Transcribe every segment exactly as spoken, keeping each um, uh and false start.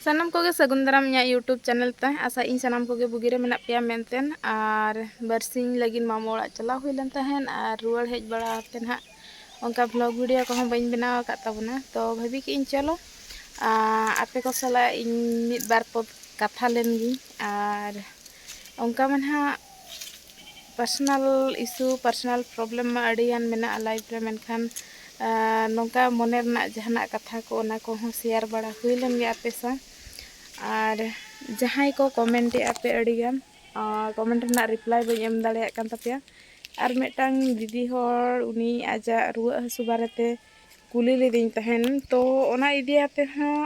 ᱥᱟᱱᱟᱢ ᱠᱚᱜᱮ ᱥᱟᱹᱜᱩᱱ ᱫᱟᱨᱟᱢ ᱤᱧᱟᱹᱜ YouTube ᱪᱮᱱᱮᱞ ᱛᱮ᱾ ᱟᱥᱟ ᱤᱧ ᱥᱟᱱᱟᱢ ᱠᱚᱜᱮ ᱵᱩᱜᱤ ᱨᱮ ᱢᱮᱱᱟᱜ ᱯᱮᱭᱟ ᱢᱮᱱᱛᱮ᱾ ᱟᱨ ᱵᱟᱨᱥᱤᱧ ᱞᱟᱹᱜᱤᱫ ᱢᱟᱢᱚ ᱚᱲᱟᱜ ᱪᱟᱞᱟᱣ ᱦᱩᱭ ᱞᱮᱱ ᱛᱟᱦᱮᱸᱫ, ᱟᱨ ᱨᱩᱣᱟᱹᱲ ᱦᱮᱡ ᱵᱟᱲᱟ ᱠᱟᱛᱮ ᱱᱟᱦᱟᱜ ᱚᱱᱠᱟ ᱵᱷᱞᱚᱜ ᱵᱷᱤᱰᱤᱭᱳ ᱠᱚᱦᱚᱸ ᱵᱟᱹᱧ ᱵᱮᱱᱟᱣ ᱟᱠᱟᱫ ᱛᱟᱵᱚᱱᱟ᱾ ᱛᱚ ᱵᱷᱟᱹᱵᱤ ᱠᱮᱫ ᱤᱧ ᱪᱚᱞᱚ, ᱟᱨ ᱟᱯᱮ ᱠᱚ ᱥᱟᱞᱟᱜ ᱤᱧ ᱢᱤᱫ ᱵᱟᱨ ᱯᱚᱫ ᱠᱟᱛᱷᱟ ᱞᱮᱱ ᱜᱤᱧ᱾ ᱟᱨ ᱚᱱᱠᱟ ᱢᱟ ᱱᱟᱦᱟᱜ ᱯᱟᱨᱥᱚᱱᱟᱞ ᱤᱥᱩ, ᱯᱟᱨᱥᱚᱱᱟᱞ ᱯᱨᱚᱵᱞᱮᱢ ᱢᱟ ᱟᱹᱰᱤᱜᱟᱱ ᱢᱮᱱᱟᱜᱼᱟ ᱞᱟᱭᱤᱯᱷ ᱨᱮ, ᱢᱮᱱᱠᱷᱟᱱ ᱱᱚᱝᱠᱟ ᱢᱚᱱᱮ ᱨᱮᱱᱟᱜ ᱡᱟᱦᱟᱱᱟᱜ ᱠᱟᱛᱷᱟ ᱠᱚ, ᱚᱱᱟ ᱠᱚᱦᱚᱸ ᱥᱮᱭᱟᱨ ᱵᱟᱲᱟ ᱦᱩᱭ ᱞᱮᱱ ᱜᱮ ᱟᱯᱮ ᱥᱟᱶ᱾ ᱟᱨ ᱡᱟᱦᱟᱸᱭ ᱠᱚ ᱠᱚᱢᱮᱱᱴ ᱮᱫᱼᱟ ᱯᱮ ᱟᱹᱰᱤᱜᱟᱱ, ᱠᱚᱢᱮᱱᱴ ᱨᱮᱱᱟᱜ ᱨᱤᱯᱞᱟᱭ ᱵᱟᱹᱧ ᱮᱢ ᱫᱟᱲᱮᱭᱟᱜ ᱠᱟᱱ ᱛᱟᱯᱮᱭᱟ᱾ ᱟᱨ ᱢᱤᱫᱴᱟᱝ ᱫᱤᱫᱤ ᱦᱚᱲ, ᱩᱱᱤ ᱟᱡᱟᱜ ᱨᱩᱣᱟᱹᱜ ᱦᱟᱹᱥᱩ ᱵᱟᱨᱮᱛᱮ ᱠᱩᱞᱤ ᱞᱤᱫᱤᱧ ᱛᱟᱦᱮᱱ, ᱛᱚ ᱚᱱᱟ ᱤᱫᱤ ᱟᱛᱮ ᱦᱚᱸ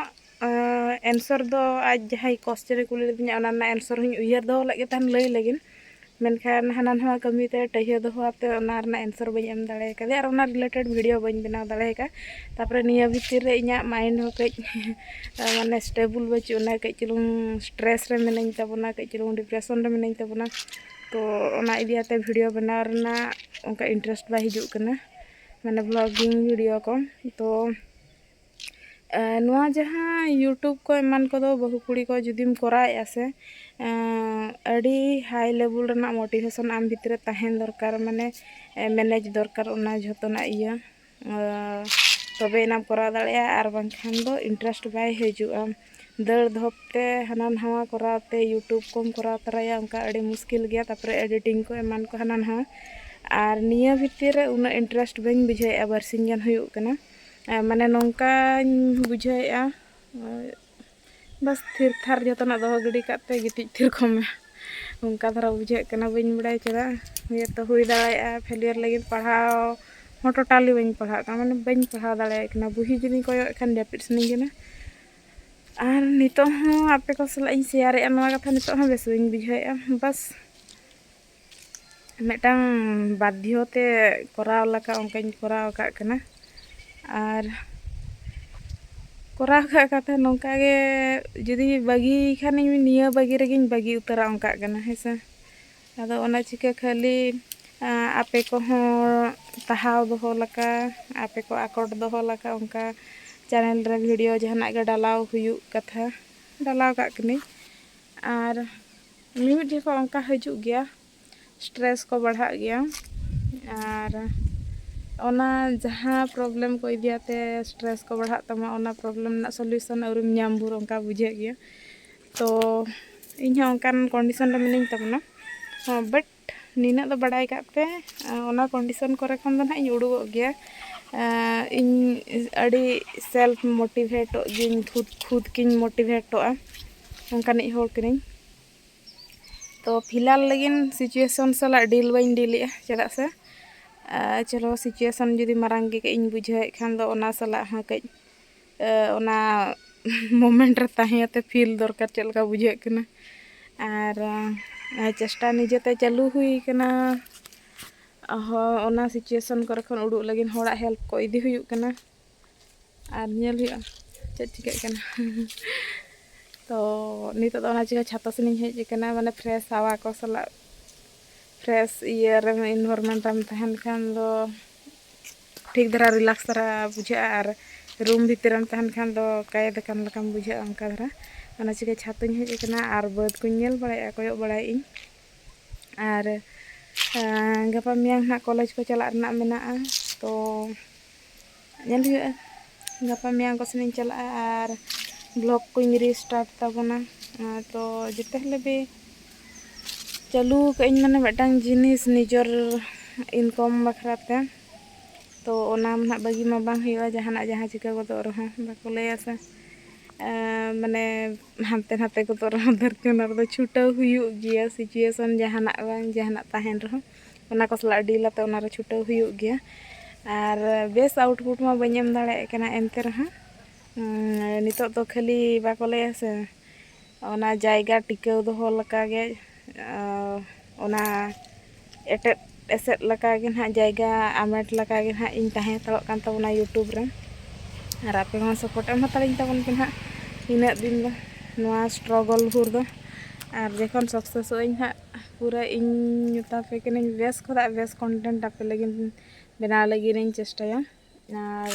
ᱮᱱᱥᱚᱨ ᱫᱚ ᱟᱡ ᱡᱟᱦᱟᱸᱭ ᱠᱚᱥᱪᱮᱱᱮ ᱠᱩᱞᱤ ᱞᱤᱫᱤᱧᱟ, ᱚᱱᱟ ᱨᱮᱱᱟᱜ ᱮᱱᱥᱚᱨ ᱦᱚᱸᱧ ᱩᱭᱦᱟᱹᱨ ᱫᱚᱦᱚ ᱞᱮᱫ ᱜᱮ ᱛᱟᱦᱮᱱ ᱞᱟᱹᱭ ᱞᱟᱹᱜᱤᱫ᱾ ᱢᱮᱱᱠᱷᱟᱱ ᱦᱟᱱᱟ ᱱᱟᱣᱟ ᱠᱟᱹᱢᱤᱛᱮ ᱴᱟᱹᱦᱤᱭᱟᱹ ᱫᱚᱦᱚ ᱟᱛᱮ ᱚᱱᱟ ᱨᱮᱱᱟᱜ ᱮᱱᱥᱚᱨ ᱵᱟᱹᱧ ᱮᱢ ᱫᱟᱲᱮ ᱠᱟᱫᱮᱭᱟ ᱟᱨ ᱚᱱᱟ ᱨᱤᱞᱮᱴᱮᱰ ᱵᱷᱤᱰᱤᱭᱳ ᱵᱟᱹᱧ ᱵᱮᱱᱟᱣ ᱫᱟᱲᱮ ᱟᱠᱟᱫᱼᱟ᱾ ᱛᱟᱨᱯᱚᱨᱮ ᱱᱤᱭᱟᱹ ᱵᱷᱤᱛᱤᱨ ᱨᱮ ᱤᱧᱟᱹᱜ ᱢᱟᱭᱤᱱᱰ ᱦᱚᱸ ᱠᱟᱹᱡ ᱢᱟᱱᱮ ᱥᱴᱮᱵᱩᱞ ᱵᱟᱹᱪᱩᱜ ᱟᱱᱟ, ᱠᱟᱹᱡ ᱪᱩᱞᱩᱝ ᱥᱴᱨᱮᱥ ᱨᱮ ᱢᱤᱱᱟᱹᱧ ᱛᱟᱵᱚᱱᱟ, ᱠᱟᱹᱡ ᱪᱩᱞᱩᱝ ᱰᱤᱯᱨᱮᱥᱚᱱ ᱨᱮ ᱢᱤᱱᱟᱹᱧ ᱛᱟᱵᱚᱱᱟ᱾ ᱛᱚ ᱚᱱᱟ ᱤᱫᱤ ᱟᱛᱮ ᱵᱷᱤᱰᱤᱭᱳ ᱵᱮᱱᱟᱣ ᱨᱮᱱᱟᱜ ᱚᱱᱠᱟ ᱤᱱᱴᱟᱨᱮᱥᱴ ᱵᱟᱭ ᱦᱤᱡᱩᱜ ᱠᱟᱱᱟ, ᱢᱟᱱᱮ ᱵᱷᱞᱚᱜᱤᱝ ᱵᱷᱤᱰᱤᱭᱳ ᱠᱚ᱾ ᱛᱚ ᱱᱚᱣᱟ ᱡᱟᱦᱟᱸ YouTube ᱠᱚ ᱮᱢᱟᱱ ᱠᱚᱫᱚ ᱵᱟᱹᱦᱩ ᱠᱩᱲᱤ ᱠᱚ ᱡᱩᱫᱤᱢ ᱠᱚᱨᱟᱣᱮᱫᱼᱟ ᱥᱮ, ᱟᱹᱰᱤ ᱦᱟᱭ ᱞᱮᱵᱮᱞ ᱨᱮᱱᱟᱜ ᱢᱳᱴᱤᱵᱷᱮᱥᱚᱱ ᱟᱢ ᱵᱷᱤᱛᱨᱤ ᱨᱮ ᱛᱟᱦᱮᱱ ᱫᱚᱨᱠᱟᱨ, ᱢᱟᱱᱮ ᱢᱮᱱᱮᱡᱽ ᱫᱚᱨᱠᱟᱨ ᱚᱱᱟ ᱡᱷᱚᱛᱚᱱᱟᱜ ᱤᱭᱟᱹ᱾ ᱛᱚᱵᱮ ᱮᱱᱟᱢ ᱠᱚᱨᱟᱣ ᱫᱟᱲᱮᱭᱟᱜᱼᱟ, ᱟᱨ ᱵᱟᱝᱠᱷᱟᱱ ᱫᱚ ᱤᱱᱴᱟᱨᱮᱥᱴ ᱵᱟᱭ ᱦᱤᱡᱩᱜᱼᱟ᱾ ᱫᱟᱹᱲ ᱫᱷᱚᱯ ᱛᱮ ᱦᱟᱱᱟ ᱱᱟᱣᱟ ᱠᱚᱨᱟᱣ ᱛᱮ YouTube ᱠᱚᱢ ᱠᱚᱨᱟᱣ ᱛᱚᱨᱟᱭᱟ, ᱚᱱᱠᱟ ᱟᱹᱰᱤ ᱢᱩᱥᱠᱤᱞ ᱜᱮᱭᱟ᱾ ᱛᱟᱨᱯᱚᱨᱮ ᱮᱰᱤᱴᱤᱝ ᱠᱚ ᱮᱢᱟᱱ ᱠᱚ ᱦᱟᱱᱟ ᱱᱟᱣᱟ, ᱟᱨ ᱱᱤᱭᱟᱹ ᱵᱷᱤᱛᱤᱨ ᱨᱮ ᱩᱱᱟᱹᱜ ᱤᱱᱴᱟᱨᱮᱥᱴ ᱵᱟᱹᱧ ᱵᱩᱡᱷᱟᱹᱣᱮᱫᱼᱟ ᱵᱟᱨᱥᱤᱧ ᱜᱟᱱ ᱦᱩᱭᱩᱜ ᱠᱟᱱᱟ᱾ ᱢᱟᱱᱮ ᱱᱚᱝᱠᱟᱧ ᱵᱩᱡᱷᱟᱹᱣᱮᱫᱼᱟ, ᱵᱟᱥ ᱛᱷᱤᱨ ᱛᱷᱟᱨ ᱡᱚᱛᱚᱱᱟᱜ ᱫᱚᱦᱚ ᱜᱤᱰᱤ ᱠᱟᱜ ᱛᱮ ᱜᱤᱛᱤᱡ ᱛᱷᱤᱨ ᱠᱚᱜ ᱢᱮ, ᱚᱱᱠᱟ ᱫᱷᱟᱨᱟ ᱵᱩᱡᱷᱟᱹᱜ ᱠᱟᱱᱟ᱾ ᱵᱟᱹᱧ ᱵᱟᱲᱟᱭ ᱪᱮᱫᱟᱜ, ᱦᱩᱭ ᱫᱟᱲᱮᱭᱟᱜᱼᱟ ᱯᱷᱮᱞᱤᱭᱟᱨ ᱞᱟᱹᱜᱤᱫ ᱯᱟᱲᱦᱟᱣ ᱦᱚᱸ ᱴᱳᱴᱟᱞᱤ ᱵᱟᱹᱧ ᱯᱟᱲᱦᱟᱜ ᱠᱟᱱᱟ, ᱢᱟᱱᱮ ᱵᱟᱹᱧ ᱯᱟᱲᱦᱟᱣ ᱫᱟᱲᱮᱭᱟᱜ ᱠᱟᱱᱟ᱾ ᱵᱩᱦᱤ ᱡᱩᱫᱤᱧ ᱠᱚᱭᱚᱜ ᱠᱷᱟᱱ ᱡᱟᱹᱯᱤᱫ ᱥᱟᱱᱟᱧ ᱠᱟᱱᱟ᱾ ᱟᱨ ᱱᱤᱛᱚᱜ ᱦᱚᱸ ᱟᱯᱮ ᱠᱚ ᱥᱟᱞᱟᱜ ᱤᱧ ᱥᱮᱭᱟᱨᱮᱫᱼᱟ ᱱᱚᱣᱟ ᱠᱟᱛᱷᱟ, ᱱᱤᱛᱚᱜ ᱦᱚᱸ ᱵᱮᱥ ᱵᱟᱹᱧ ᱵᱩᱡᱷᱟᱹᱣᱮᱫᱼᱟ᱾ ᱵᱟᱥ ᱢᱤᱫᱴᱟᱝ ᱵᱟᱫᱽᱫᱷᱚ ᱛᱮ ᱠᱚᱨᱟᱣ ᱞᱮᱠᱟ ᱚᱱᱠᱟᱧ ᱠᱚᱨᱟᱣ ᱟᱠᱟᱫ ᱠᱟᱱᱟ᱾ ᱟᱨ ᱠᱚᱨᱟᱣ ᱠᱟᱜ ᱠᱟᱛᱷᱟ ᱱᱚᱝᱠᱟ ᱜᱮ, ᱡᱩᱫᱤ ᱵᱟᱹᱜᱤ ᱠᱷᱟᱱᱤᱧ ᱱᱤᱭᱟᱹ ᱵᱟᱹᱜᱤ ᱨᱮᱜᱮᱧ ᱵᱟᱹᱜᱤ ᱩᱛᱟᱹᱨᱟ ᱚᱱᱠᱟᱜ ᱠᱟᱱᱟ, ᱦᱮᱸ ᱥᱮ᱾ ᱟᱫᱚ ᱚᱱᱟ ᱪᱤᱠᱟᱹ ᱠᱷᱟᱹᱞᱤ ᱟᱯᱮ ᱠᱚᱦᱚᱸ ᱛᱟᱦᱟᱣ ᱫᱚᱦᱚ ᱞᱮᱠᱟ, ᱟᱯᱮ ᱠᱚ ᱟᱠᱚᱴ ᱫᱚᱦᱚ ᱞᱮᱠᱟ ᱚᱱᱠᱟ ᱪᱮᱱᱮᱞ ᱨᱮ ᱵᱷᱤᱰᱤᱭᱳ ᱡᱟᱦᱟᱱᱟᱜ ᱜᱮ ᱰᱟᱞᱟᱣ ᱦᱩᱭᱩᱜ ᱠᱟᱛᱷᱟ᱾ ᱰᱟᱞᱟᱣ ᱠᱟᱜ ᱠᱟᱹᱱᱟᱹᱧ᱾ ᱟᱨ ᱢᱤᱢᱤᱫ ᱡᱚᱠᱷᱚᱱ ᱚᱱᱠᱟ ᱦᱤᱡᱩᱜ ᱜᱮᱭᱟ, ᱥᱴᱨᱮᱥ ᱠᱚ ᱵᱟᱲᱦᱟᱜ ᱜᱮᱭᱟ᱾ ᱟᱨ ᱚᱱᱟ ᱡᱟᱦᱟᱸ ᱯᱨᱚᱵᱞᱮᱢ ᱠᱚ ᱤᱫᱤᱭᱟᱛᱮ ᱥᱴᱨᱮᱥ ᱠᱚ ᱵᱟᱲᱦᱟᱜ ᱛᱟᱢᱟ, ᱚᱱᱟ ᱯᱨᱚᱵᱞᱮᱢ ᱨᱮᱱᱟᱜ ᱥᱚᱞᱤᱭᱩᱥᱚᱱ ᱟᱹᱣᱨᱤᱢ ᱧᱟᱢ ᱵᱷᱳᱨ ᱚᱱᱠᱟ ᱵᱩᱡᱷᱟᱹᱜ ᱜᱮᱭᱟ᱾ ᱛᱚ ᱤᱧ ᱦᱚᱸ ᱚᱱᱠᱟᱱ ᱠᱚᱱᱰᱤᱥᱚᱱ ᱨᱮ ᱢᱤᱱᱟᱹᱧ ᱛᱟᱵᱚᱱᱟ᱾ ᱦᱚᱸ, ᱵᱟᱴ ᱱᱤᱱᱟᱹᱜ ᱫᱚ ᱵᱟᱲᱟᱭ ᱠᱟᱜ ᱯᱮ, ᱚᱱᱟ ᱠᱚᱱᱰᱤᱥᱚᱱ ᱠᱚᱨᱮ ᱠᱷᱚᱱ ᱫᱚ ᱱᱟᱦᱟᱜ ᱤᱧ ᱩᱰᱩᱠᱚᱜ ᱜᱮᱭᱟ᱾ ᱤᱧ ᱟᱹᱰᱤ ᱥᱮᱞᱯᱷ ᱢᱳᱴᱤᱵᱷᱮᱴᱚᱜ ᱜᱤᱭᱟᱹᱧ, ᱠᱷᱩᱫ ᱠᱷᱩᱫ ᱜᱤᱧ ᱢᱳᱴᱤᱵᱷᱮᱴᱚᱜᱼᱟ, ᱚᱱᱠᱟᱱᱤᱡ ᱦᱚᱲ ᱠᱟᱹᱱᱟᱹᱧ᱾ ᱛᱚ ᱯᱷᱤᱞᱦᱟᱞ ᱞᱟᱹᱜᱤᱫ ᱥᱤᱪᱩᱭᱮᱥᱚᱱ ᱥᱟᱞᱟᱜ ᱰᱤᱞ ᱵᱟᱹᱧ ᱰᱤᱞᱮᱜᱼᱟ, ᱪᱮᱫᱟᱜ ᱥᱮ ᱟᱨ ᱪᱚᱞᱚ, ᱥᱤᱪᱩᱭᱮᱥᱚᱱ ᱡᱩᱫᱤ ᱢᱟᱨᱟᱝ ᱜᱮ ᱠᱟᱹᱡ ᱤᱧ ᱵᱩᱡᱷᱟᱹᱣᱮᱫ ᱠᱷᱟᱱ ᱫᱚ, ᱚᱱᱟ ᱥᱟᱞᱟᱜ ᱦᱚᱸ ᱠᱟᱹᱡ, ᱮ, ᱚᱱᱟ ᱢᱳᱢᱮᱱᱴ ᱨᱮ ᱛᱟᱦᱮᱸ ᱠᱟᱛᱮ ᱯᱷᱤᱞ ᱫᱚᱨᱠᱟᱨ, ᱪᱮᱫ ᱞᱮᱠᱟ ᱵᱩᱡᱷᱟᱹᱜ ᱠᱟᱱᱟ᱾ ᱟᱨ, ᱮ, ᱪᱮᱥᱴᱟ ᱱᱤᱡᱮᱛᱮ ᱪᱟᱹᱞᱩ ᱦᱩᱭ ᱠᱟᱱᱟ᱾ ᱦᱚᱸ, ᱚᱱᱟ ᱥᱤᱪᱩᱭᱮᱥᱚᱱ ᱠᱚᱨᱮ ᱠᱷᱚᱱ ᱩᱰᱩᱠ ᱞᱟᱹᱜᱤᱫ ᱦᱚᱲᱟᱜ ᱦᱮᱞᱯ ᱠᱚ ᱤᱫᱤ ᱦᱩᱭᱩᱜ ᱠᱟᱱᱟ᱾ ᱟᱨ ᱧᱮᱞ ᱦᱩᱭᱩᱜᱼᱟ ᱪᱮᱫ ᱪᱤᱠᱟᱹᱜ ᱠᱟᱱᱟ᱾ ᱛᱚ ᱱᱤᱛᱚᱜ ᱫᱚ ᱚᱱᱟ ᱪᱤᱠᱟᱹ ᱪᱷᱟᱛᱟ ᱥᱮᱱᱤᱧ ᱦᱮᱡ ᱟᱠᱟᱱᱟ, ᱢᱟᱱᱮ ᱯᱷᱨᱮᱥ ᱦᱟᱣᱟ ᱠᱚ ᱥᱟᱞᱟᱜ, ᱯᱷᱨᱮᱥ ᱤᱭᱟᱹ ᱨᱮ, ᱤᱱᱵᱷᱟᱨᱢᱮᱱᱴ ᱨᱮᱢ ᱛᱟᱦᱮᱱ ᱠᱷᱟᱱ ᱫᱚ ᱴᱷᱤᱠ ᱫᱷᱟᱨᱟ ᱨᱤᱞᱟᱠᱥ ᱫᱷᱟᱨᱟ ᱵᱩᱡᱷᱟᱹᱜᱼᱟ᱾ ᱟᱨ ᱨᱩᱢ ᱵᱷᱤᱛᱤᱨ ᱨᱮᱢ ᱛᱟᱦᱮᱱ ᱠᱷᱟᱱ ᱫᱚ ᱠᱟᱭᱮᱫ ᱟᱠᱟᱱ ᱞᱮᱠᱟᱢ ᱵᱩᱡᱷᱟᱹᱜᱼᱟ, ᱚᱱᱠᱟ ᱫᱷᱟᱨᱟ᱾ ᱚᱱᱟ ᱪᱤᱠᱟᱹ ᱪᱷᱟᱛᱟᱧ ᱦᱮᱡ ᱟᱠᱟᱱᱟ ᱟᱨ ᱵᱟᱹᱫᱽ ᱠᱚᱧ ᱧᱮᱞ ᱵᱟᱲᱟᱭᱮᱫᱼᱟ, ᱠᱚᱭᱚᱜ ᱵᱟᱲᱟᱭᱮᱫ ᱟᱹᱧ᱾ ᱟᱨ, ᱟᱸ, ᱜᱟᱯᱟ ᱢᱮᱭᱟᱝ ᱱᱟᱦᱟᱜ ᱠᱚᱞᱮᱡᱽ ᱠᱚ ᱪᱟᱞᱟᱜ ᱨᱮᱱᱟᱜ ᱢᱮᱱᱟᱜᱼᱟ, ᱛᱚ ᱧᱮᱞ ᱦᱩᱭᱩᱜᱼᱟ, ᱜᱟᱯᱟ ᱢᱮᱭᱟᱝ ᱠᱚ ᱥᱮᱱ ᱤᱧ ᱪᱟᱞᱟᱜᱼᱟ ᱟᱨ ᱵᱞᱚᱜ ᱠᱚᱧ ᱨᱤᱥᱴᱟᱨᱴ ᱛᱟᱵᱚᱱᱟ᱾ ᱟᱨ ᱛᱚ ᱡᱮᱛᱮ ᱦᱤᱞᱳᱜ ᱜᱮ ᱪᱟᱹᱞᱩ ᱠᱟᱜ ᱟᱹᱧ, ᱢᱟᱱᱮ ᱢᱤᱫᱴᱟᱝ ᱡᱤᱱᱤᱥ ᱱᱤᱡᱚᱨ ᱤᱱᱠᱚᱢ ᱵᱟᱠᱷᱨᱟ ᱛᱮ, ᱛᱚ ᱚᱱᱟ ᱢᱟ ᱱᱟᱦᱟᱜ ᱵᱟᱹᱜᱤ ᱢᱟ ᱵᱟᱝ ᱦᱩᱭᱩᱜᱼᱟ, ᱡᱟᱦᱟᱱᱟᱜ ᱡᱟᱦᱟᱸ ᱪᱤᱠᱟᱹ ᱜᱚᱫᱚᱜ ᱨᱮᱦᱚᱸ, ᱵᱟᱠᱚ ᱞᱟᱹᱭᱟ ᱥᱮ, ᱮᱸ, ᱢᱟᱱᱮ ᱦᱟᱱᱛᱮ ᱱᱟᱛᱮ ᱜᱚᱫᱚᱜ ᱨᱮᱦᱚᱸ ᱫᱷᱟᱹᱨᱛᱤ ᱚᱱᱟ ᱨᱮᱫᱚ ᱪᱷᱩᱴᱟᱹᱣ ᱦᱩᱭᱩᱜ ᱜᱮᱭᱟ, ᱥᱤᱪᱩᱭᱮᱥᱚᱱ ᱡᱟᱦᱟᱱᱟᱜ ᱵᱟᱝ ᱡᱟᱦᱟᱱᱟᱜ ᱛᱟᱦᱮᱱ ᱨᱮᱦᱚᱸ, ᱚᱱᱟ ᱠᱚ ᱥᱟᱞᱟᱜ ᱰᱤᱞ ᱟᱛᱮ ᱚᱱᱟᱨᱮ ᱪᱷᱩᱴᱟᱹᱣ ᱦᱩᱭᱩᱜ ᱜᱮᱭᱟ᱾ ᱟᱨ ᱵᱮᱥ ᱟᱣᱩᱴᱯᱩᱴ ᱢᱟ ᱵᱟᱹᱧ ᱮᱢ ᱫᱟᱲᱮᱭᱟᱜ ᱠᱟᱱᱟ, ᱮᱱᱛᱮ ᱨᱮᱦᱚᱸ, ᱩᱸ, ᱱᱤᱛᱚᱜ ᱫᱚ ᱠᱷᱟᱹᱞᱤ ᱵᱟᱠᱚ ᱞᱟᱹᱭᱟ ᱥᱮ, ᱚᱱᱟ ᱡᱟᱭᱜᱟ ᱴᱤᱠᱟᱹᱣ ᱫᱚᱦᱚ ᱞᱮᱠᱟᱜᱮ, ᱟᱸ, ᱚᱱᱟ ᱮᱴᱮᱫ ᱮᱥᱮᱫ ᱞᱮᱠᱟᱜᱮ ᱱᱟᱦᱟᱜ, ᱡᱟᱭᱜᱟ ᱟᱢᱮᱴ ᱞᱮᱠᱟᱜᱮ ᱱᱟᱦᱟᱜ ᱤᱧ ᱛᱟᱦᱮᱸ ᱦᱟᱛᱟᱲᱚᱜ ᱠᱟᱱ ᱛᱟᱵᱚᱱᱟ YouTube ᱨᱮ᱾ ᱟᱨ ᱟᱯᱮ ᱦᱚᱸ ᱥᱟᱯᱳᱨᱴ ᱮᱢ ᱦᱟᱛᱟᱲᱤᱧ ᱛᱟᱵᱚᱱ ᱯᱮ ᱱᱟᱦᱟᱜ ᱤᱱᱟᱹᱜ ᱫᱤᱱ ᱫᱚ, ᱱᱚᱣᱟ ᱥᱴᱨᱚᱜᱚᱞ ᱵᱷᱳᱨ ᱫᱚ᱾ ᱟᱨ ᱡᱚᱠᱷᱚᱱ ᱥᱟᱠᱥᱮᱥᱚᱜ ᱟᱹᱧ ᱱᱟᱦᱟᱜ, ᱯᱩᱨᱟᱹ ᱤᱧ ᱢᱮᱛᱟ ᱯᱮ ᱠᱟᱹᱱᱟᱹᱧ, ᱵᱮᱥ ᱠᱷᱚᱱᱟᱜ ᱵᱮᱥ ᱠᱚᱱᱴᱮᱱᱴ ᱟᱯᱮ ᱞᱟᱹᱜᱤᱫ ᱵᱮᱱᱟᱣ ᱞᱟᱹᱜᱤᱫ ᱤᱧ ᱪᱮᱥᱴᱟᱭᱟ᱾ ᱟᱨ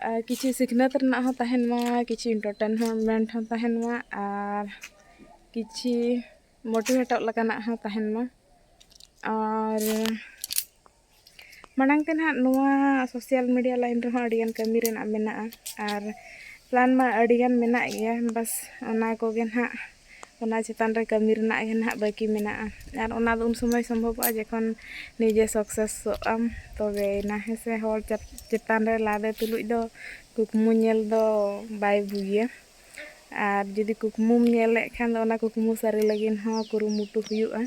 ᱟᱨ ᱠᱤᱪᱷᱤ ᱥᱤᱠᱷᱱᱟᱹᱛ ᱨᱮᱱᱟᱜ ᱦᱚᱸ ᱛᱟᱦᱮᱱ ᱢᱟ, ᱠᱤᱪᱷᱤ entertainment ᱦᱚᱸ ᱛᱟᱦᱮᱱ ᱢᱟ, ᱟᱨ ᱠᱤᱪᱷᱤ motivateᱚᱜ ᱞᱮᱠᱟᱱᱟᱜ ᱦᱚᱸ ᱛᱟᱦᱮᱱ ᱢᱟ᱾ ᱟᱨ ᱢᱟᱲᱟᱝ ᱛᱮ ᱱᱟᱦᱟᱜ ᱱᱚᱣᱟ social media line ᱨᱮᱦᱚᱸ ᱟᱹᱰᱤᱜᱟᱱ ᱠᱟᱹᱢᱤ ᱨᱮᱱᱟᱜ ᱢᱮᱱᱟᱜᱼᱟ, ᱟᱨ plan ᱢᱟ ᱟᱹᱰᱤᱜᱟᱱ ᱢᱮᱱᱟᱜ ᱜᱮᱭᱟ, ᱵᱟᱥ ᱚᱱᱟ ᱠᱚᱜᱮ ᱱᱟᱦᱟᱜ, ᱚᱱᱟ ᱪᱮᱛᱟᱱ ᱨᱮ ᱠᱟᱹᱢᱤ ᱨᱮᱱᱟᱜ ᱜᱮ ᱱᱟᱦᱟᱜ ᱵᱟᱹᱠᱤ ᱢᱮᱱᱟᱜᱼᱟ᱾ ᱟᱨ ᱚᱱᱟ ᱫᱚ ᱩᱱ ᱥᱚᱢᱚᱭ ᱥᱚᱢᱵᱷᱚᱵᱚᱜᱼᱟ ᱡᱚᱠᱷᱚᱱ ᱱᱤᱡᱮ successᱚᱜ ᱟᱢ, ᱛᱚᱵᱮᱭᱮᱱᱟ, ᱦᱮᱸ ᱥᱮ? ᱦᱚᱲ ᱪᱮᱛ-, ᱪᱮᱛᱟᱱ ᱨᱮ ᱞᱟᱫᱮ ᱛᱩᱞᱩᱡ ᱫᱚ ᱠᱩᱠᱢᱩ ᱧᱮᱞ ᱫᱚ ᱵᱟᱭ ᱵᱩᱜᱤᱭᱟ᱾ ᱟᱨ ᱡᱩᱫᱤ ᱠᱩᱠᱢᱩᱢ ᱧᱮᱞᱮᱫ ᱠᱷᱟᱱ ᱫᱚ ᱚᱱᱟ ᱠᱩᱠᱢᱩ ᱥᱟᱹᱨᱤ ᱞᱟᱹᱜᱤᱫ ᱦᱚᱸ ᱠᱩᱨᱩᱢᱩᱴᱩ ᱦᱩᱭᱩᱜᱼᱟ᱾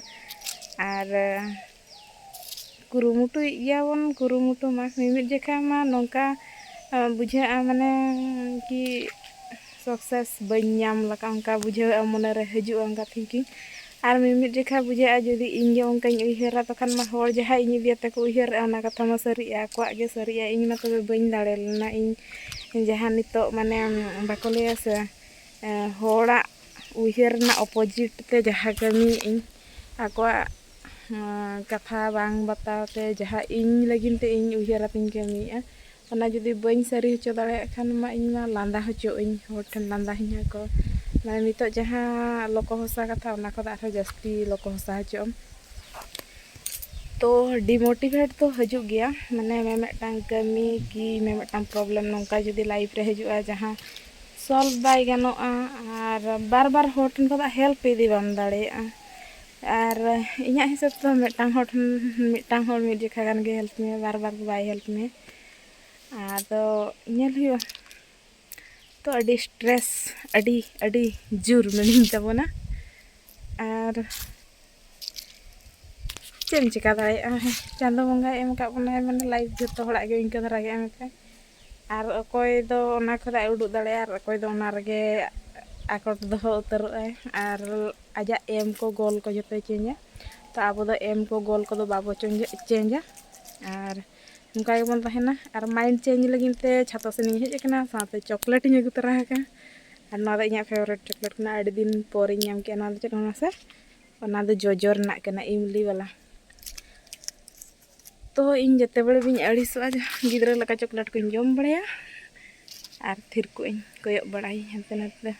ᱟᱨ ᱠᱩᱨᱩᱢᱩᱴᱩᱭᱮᱫ ᱜᱮᱭᱟᱵᱚᱱ, ᱠᱩᱨᱩᱢᱩᱴᱩ ᱢᱟ ᱢᱤᱢᱤᱫ ᱡᱚᱠᱷᱟ ᱢᱟ ᱱᱚᱝᱠᱟ ᱵᱩᱡᱷᱟᱹᱜᱼᱟ, ᱢᱟᱱᱮ ᱠᱤ success ᱵᱟᱹᱧ ᱧᱟᱢ ᱞᱮᱠᱟ ᱚᱱᱠᱟ ᱵᱩᱡᱷᱟᱹᱜᱼᱟ, ᱢᱚᱱᱮᱨᱮ ᱦᱤᱡᱩᱜᱼᱟ ᱚᱱᱠᱟ thinking᱾ ᱟᱨ ᱢᱤᱢᱤᱫ ᱡᱚᱠᱷᱟ ᱵᱩᱡᱷᱟᱹᱜᱼᱟ ᱡᱩᱫᱤ ᱤᱧ ᱜᱮ ᱚᱱᱠᱟᱧ ᱩᱭᱦᱟᱹᱨᱟ, ᱛᱚᱠᱷᱟᱱ ᱢᱟ ᱦᱚᱲ ᱡᱟᱦᱟᱸ ᱤᱧ ᱤᱫᱤᱭᱟᱛᱮ ᱠᱚ ᱩᱭᱦᱟᱹᱨᱮᱜᱼᱟ, ᱚᱱᱟ ᱠᱟᱛᱷᱟ ᱢᱟ ᱥᱟᱹᱨᱤᱜᱼᱟ, ᱟᱠᱚᱣᱟᱜ ᱜᱮ ᱥᱟᱹᱨᱤᱜᱼᱟ᱾ ᱤᱧ ᱢᱟ ᱛᱚᱵᱮ ᱵᱟᱹᱧ ᱫᱟᱲᱮ ᱞᱮᱱᱟ, ᱤᱧ ᱡᱟᱦᱟᱸ ᱱᱤᱛᱚᱜ ᱢᱟᱱᱮ ᱵᱟᱠᱚ ᱞᱟᱹᱭᱟ ᱥᱮ, ᱦᱚᱲᱟᱜ ᱩᱭᱦᱟᱹᱨ ᱨᱮᱱᱟᱜ opposite ᱛᱮ ᱡᱟᱦᱟᱸ ᱠᱟᱹᱢᱤᱭᱮᱫ ᱟᱹᱧ, ᱟᱠᱚᱣᱟᱜ ᱠᱟᱛᱷᱟ ᱵᱟᱝ ᱵᱟᱛᱟᱣ ᱛᱮ ᱡᱟᱦᱟᱸ ᱤᱧ ᱞᱟᱹᱜᱤᱫ ᱛᱮ ᱤᱧ ᱩᱭᱦᱟᱹᱨ ᱟᱛᱮᱧ ᱠᱟᱹᱢᱤᱭᱮᱫᱼᱟ, ᱚᱱᱟ ᱡᱩᱫᱤ ᱵᱟᱹᱧ ᱥᱟᱹᱨᱤ ᱦᱚᱪᱚ ᱫᱟᱲᱮᱭᱟᱜ ᱠᱷᱟᱱ ᱢᱟ ᱤᱧ ᱢᱟ ᱞᱟᱸᱫᱟ ᱦᱚᱪᱚᱜ ᱟᱹᱧ, ᱦᱚᱲ ᱴᱷᱮᱱ ᱞᱟᱸᱫᱟ ᱦᱚᱧᱟ ᱠᱚ᱾ ᱢᱟᱱᱮ ᱱᱤᱛᱚᱜ ᱡᱟᱦᱟᱸ ᱞᱚᱠᱚ ᱦᱚᱥᱟ ᱠᱟᱛᱷᱟ, ᱚᱱᱟ ᱠᱷᱚᱱ ᱟᱨᱦᱚᱸ ᱡᱟᱹᱥᱛᱤ ᱞᱚᱠᱚ ᱦᱚᱥᱟ ᱦᱚᱪᱚᱜ ᱟᱢ᱾ ᱛᱚ demotivate ᱫᱚ ᱦᱤᱡᱩᱜ ᱜᱮᱭᱟ, ᱢᱟᱱᱮ ᱢᱤᱢᱤᱫᱴᱟᱝ ᱠᱟᱹᱢᱤ ᱠᱤ ᱢᱤᱢᱤᱫᱴᱟᱝ problem ᱱᱚᱝᱠᱟ ᱡᱩᱫᱤ life ᱨᱮ ᱦᱤᱡᱩᱜᱼᱟ ᱡᱟᱦᱟᱸ solve ᱵᱟᱭ ᱜᱟᱱᱚᱜᱼᱟ, ᱟᱨ ᱵᱟᱨ ᱵᱟᱨ ᱦᱚᱲ ᱴᱷᱮᱱ ᱠᱷᱚᱱᱟᱜ help ᱤᱫᱤ ᱵᱟᱢ ᱫᱟᱲᱮᱭᱟᱜᱼᱟ᱾ ᱟᱨ ᱤᱧᱟᱹᱜ ᱦᱤᱥᱟᱹᱵ ᱛᱮᱫᱚ ᱢᱤᱫᱴᱟᱝ ᱦᱚᱲ ᱴᱷᱮᱱ, ᱢᱤᱫᱴᱟᱝ ᱦᱚᱲ ᱢᱤᱫ ᱡᱚᱠᱷᱟ ᱜᱟᱱ ᱜᱮ help ᱢᱮᱭᱟ, ᱵᱟᱨ ᱵᱟᱨ ᱫᱚ ᱵᱟᱭ help ᱢᱮᱭᱟ᱾ ᱟᱫᱚ ᱧᱮᱞ ᱦᱩᱭᱩᱜᱼᱟ᱾ ᱛᱚ ᱟᱹᱰᱤ stress, ᱟᱹᱰᱤ ᱟᱹᱰᱤ ᱡᱳᱨ ᱢᱤᱱᱟᱹᱧ ᱛᱟᱵᱚᱱᱟ᱾ ᱟᱨ ᱪᱮᱫ ᱮᱢ ᱪᱮᱠᱟ ᱫᱟᱲᱮᱭᱟᱜᱼᱟ? ᱪᱟᱸᱫᱚ ᱵᱚᱸᱜᱟᱭ ᱮᱢ ᱟᱠᱟᱫ ᱵᱚᱱᱟᱭ, ᱢᱟᱱᱮ life ᱡᱚᱛᱚ ᱦᱚᱲᱟᱜ ᱜᱮ ᱤᱱᱠᱟᱹ ᱫᱷᱟᱨᱟ ᱜᱮ ᱮᱢ ᱟᱠᱟᱫ᱾ ᱟᱨ ᱚᱠᱚᱭ ᱫᱚ ᱚᱱᱟ ᱠᱷᱚᱱᱟᱜ ᱩᱰᱩᱠ ᱫᱟᱲᱮᱭᱟᱜᱼᱟ, ᱟᱨ ᱚᱠᱚᱭ ᱫᱚ ᱚᱱᱟ ᱨᱮᱜᱮ ᱟᱠᱚᱴ ᱫᱚᱦᱚ ᱩᱛᱟᱹᱨᱚᱜ ᱟᱭ᱾ ᱟᱨ ᱟᱡᱟᱜ ᱮᱢ ᱠᱚ ᱜᱳᱞ ᱠᱚ ᱡᱚᱛᱚᱭ ᱪᱮᱧᱡᱟ᱾ ᱛᱚ ᱟᱵᱚ ᱫᱚ ᱮᱢ ᱠᱚ ᱜᱳᱞ ᱠᱚᱫᱚ ᱵᱟᱵᱚ ᱪᱮᱧᱡᱟ᱾ ᱟᱨ ᱱᱚᱝᱠᱟ ᱜᱮᱵᱚᱱ ᱛᱟᱦᱮᱱᱟ᱾ ᱟᱨ mind change ᱞᱟᱹᱜᱤᱫ ᱛᱮ ᱪᱷᱟᱛᱟ ᱥᱮᱱ ᱤᱧ ᱦᱮᱡ ᱟᱠᱟᱱᱟ, ᱥᱟᱶᱛᱮ chocolate ᱤᱧ ᱟᱹᱜᱩ ᱛᱚᱨᱟ ᱟᱠᱟᱫᱼᱟ᱾ ᱟᱨ ᱱᱚᱣᱟ ᱫᱚ ᱤᱧᱟᱹᱜ favourite chocolate ᱠᱟᱱᱟ, ᱟᱹᱰᱤ ᱫᱤᱱ ᱯᱚᱨᱤᱧ ᱧᱟᱢ ᱠᱮᱫᱼᱟ᱾ ᱱᱚᱣᱟ ᱫᱚ ᱪᱮᱫ ᱠᱟᱱᱟ ᱢᱟᱥᱮ? ᱚᱱᱟ ᱫᱚ ᱡᱚᱡᱚ ᱨᱮᱱᱟᱜ ᱠᱟᱱᱟ, ᱤᱢᱞᱤ ᱵᱟᱞᱟ᱾ ᱛᱚ ᱤᱧ ᱡᱮᱛᱮ ᱵᱮᱲᱮ ᱵᱤᱧ ᱟᱹᱲᱤᱥᱚᱜᱼᱟ, ᱡᱟᱦᱟᱸ ᱜᱤᱫᱽᱨᱟᱹ ᱞᱮᱠᱟ chocolate ᱠᱚᱧ ᱡᱚᱢ ᱵᱟᱲᱟᱭᱟ᱾ ᱟᱨ ᱛᱷᱤᱨ ᱠᱚᱜ ᱟᱹᱧ, ᱠᱚᱭᱚᱜ ᱵᱟᱲᱟᱭᱟᱹᱧ ᱦᱟᱱᱛᱮ ᱱᱟᱛᱮ᱾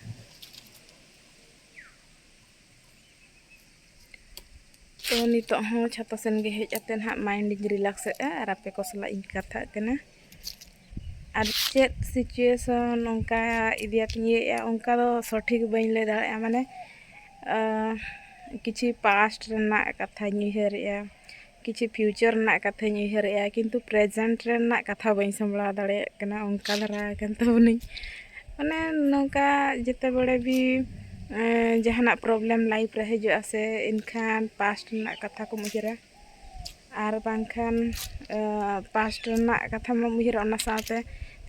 ᱛᱚ ᱱᱤᱛᱚᱜ ᱦᱚᱸ ᱪᱷᱟᱛᱟ ᱥᱮᱱ ᱜᱮ ᱦᱮᱡ ᱠᱟᱛᱮ ᱱᱟᱦᱟᱜ mind ᱤᱧ relax ᱮᱫᱼᱟ ᱟᱨ ᱟᱯᱮ ᱠᱚ ᱥᱟᱞᱟᱜ ᱤᱧ ᱠᱟᱛᱷᱟᱜ ᱠᱟᱱᱟ᱾ ᱟᱨ ᱪᱮᱫ situation ᱚᱱᱠᱟ ᱤᱫᱤᱭᱟᱛᱤᱧ ᱤᱭᱟᱹᱭᱮᱫᱼᱟ, ᱚᱱᱠᱟ ᱫᱚ ᱥᱚᱴᱷᱤᱠ ᱵᱟᱹᱧ ᱞᱟᱹᱭ ᱫᱟᱲᱮᱭᱟᱜᱼᱟ᱾ ᱢᱟᱱᱮ, ᱟᱸ, ᱠᱤᱪᱷᱩ past ᱨᱮᱱᱟᱜ ᱠᱟᱛᱷᱟᱧ ᱩᱭᱦᱟᱹᱨᱮᱫᱼᱟ, ᱠᱤᱪᱷᱩ future ᱨᱮᱱᱟᱜ ᱠᱟᱛᱷᱟᱧ ᱩᱭᱦᱟᱹᱨᱮᱫᱼᱟ, ᱠᱤᱱᱛᱩ present ᱨᱮᱱᱟᱜ ᱠᱟᱛᱷᱟ ᱵᱟᱹᱧ ᱥᱟᱢᱵᱲᱟᱣ ᱫᱟᱲᱮᱭᱟᱜ ᱠᱟᱱᱟ᱾ ᱚᱱᱠᱟ ᱫᱷᱟᱨᱟ ᱟᱠᱟᱱ ᱛᱟᱵᱚᱱᱟᱹᱧ᱾ ᱢᱟᱱᱮ ᱱᱚᱝᱠᱟ ᱡᱮᱛᱮ ᱵᱮᱲᱮ ᱵᱤ, ᱮᱸ, ᱡᱟᱦᱟᱱᱟᱜ problem life ᱨᱮ ᱦᱤᱡᱩᱜᱼᱟ ᱥᱮ, ᱮᱱᱠᱷᱟᱱ past ᱨᱮᱱᱟᱜ ᱠᱟᱛᱷᱟ ᱠᱚᱢ ᱩᱭᱦᱟᱹᱨᱟ᱾ ᱟᱨ ᱵᱟᱝᱠᱷᱟᱱ, ᱮᱸ, past ᱨᱮᱱᱟᱜ ᱠᱟᱛᱷᱟ ᱢᱟᱢ ᱩᱭᱦᱟᱹᱨᱟ, ᱚᱱᱟ ᱥᱟᱶᱛᱮ